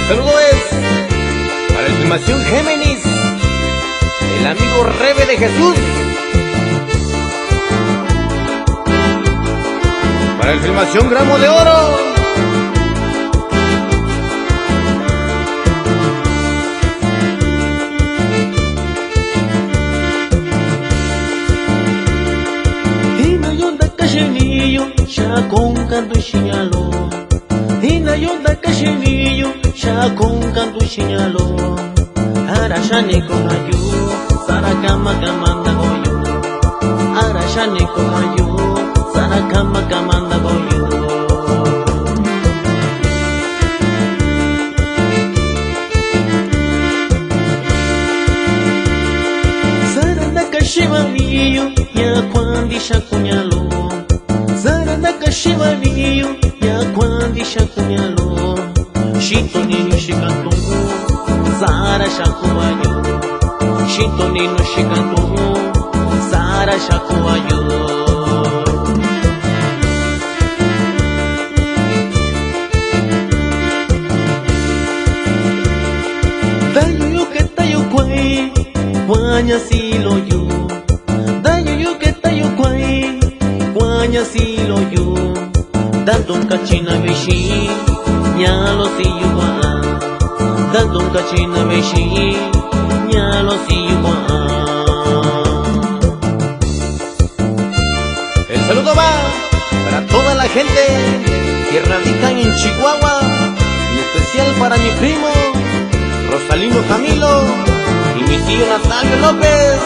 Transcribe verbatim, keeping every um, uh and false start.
Saludo es para el Filmación Géminis, el amigo Rebe de Jesús. Para el Filmación Gramo de Oro. Hina yo ndakaxini yo xaꞌa kon kanduxin ña loꞌo. Hina yo ndakaxini yo xaꞌa kon kanduxin ña loꞌo. A ra xani ko va yu, saa ra kama kama ndakoo yu. A ra xani ko va yu, saa ra kama kama ndakoo yu. Saa ra ndakaxin va mii yu ña kuaꞌan ndixaa kun ña loꞌo. Saa ra ndakaxin va mii yu ña kuaꞌan ndixaa kun ña loꞌo. Xitu niñu xika tuꞌun, saa ra xaku va yu. Xitu niñu xika tuꞌun, saa ra xaku va yu. Ndayu yu keta yu kuaꞌin, kuaꞌan ña sii loꞌo yu. Ndayu yu keta yu kuaꞌin, kuaꞌan ña sii loꞌo yu. Ndandukachi na vee xiꞌin ña loꞌo sii yu kuaꞌan. Ndandukachi na vee xiꞌin ña loꞌo sii yu kuaꞌan. El saludo va para toda la gente que radica en Chihuahua, en especial para mi primo Rosalino Camilo y mi tío Natalio López.